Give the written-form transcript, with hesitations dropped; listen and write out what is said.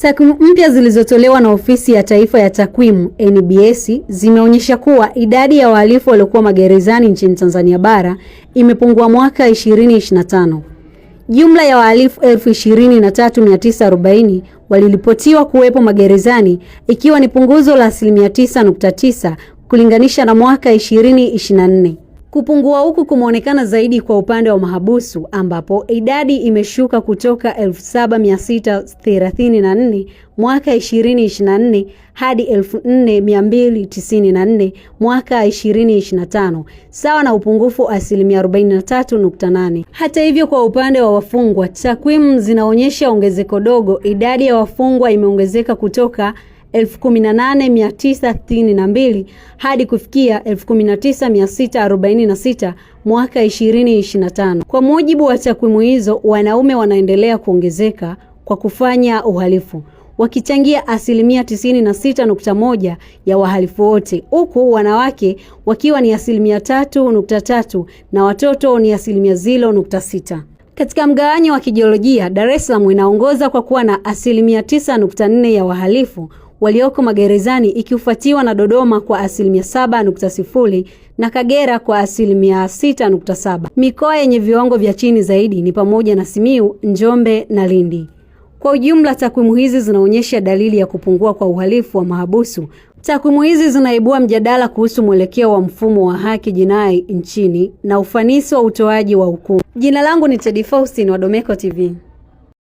Takwimu mpya zilizotolewa na Ofisi ya Taifa ya Takwimu NBS zimeonyesha kuwa idadi ya wahalifu waliokuwa magerezani nchini Tanzania bara imepungua mwaka 2025. Jumla ya wahalifu 23,940 waliripotiwa kuwepo magerezani ikiwa ni punguzo la asilimia 9.9 kulinganisha na mwaka 2024. Kupungua huku kumeonekana zaidi kwa upande wa mahabusu ambapo idadi imeshuka kutoka 7634 mwaka 2024 hadi 4294 mwaka 2025, sawa na upungufu asilimia 43.8. Hata hivyo, kwa upande wa wafungwa, takwimu zinaonyesha ongezeko dogo. Idadi ya wafungwa imeongezeka kutoka 18962 hadi kufikia 19646 mwaka 2025. Kwa mujibu wa takwimu hizo, wanaume wanaendelea kuongezeka kwa kufanya uhalifu wakichangia asilimia 96.1 ya wahalifu wote, huku wanawake wakiwa ni asilimia 3.3 na watoto ni asilimia 0.6. Katika mgawanyo wa kijiolojia, Dar es Salaam inaongoza kwa kuwa na asilimia 9.4 ya wahalifu walioko magerezani ikifuatiwa na Dodoma kwa asilimia 7.0 na Kagera kwa asilimia 6.7. Mikoa yenye viwango vya chini zaidi ni pamoja na Simiu, Njombe na Lindi. Kwa ujumla, takwimu hizi zinaonyesha dalili ya kupungua kwa uhalifu wa mahabusu. Takwimu hizi zinaibua mjadala kuhusu mwelekeo wa mfumo wa haki jinai nchini na ufanisi wa utoaji wa hukumu. Jina langu ni Teddy Faustin wa Domeko TV.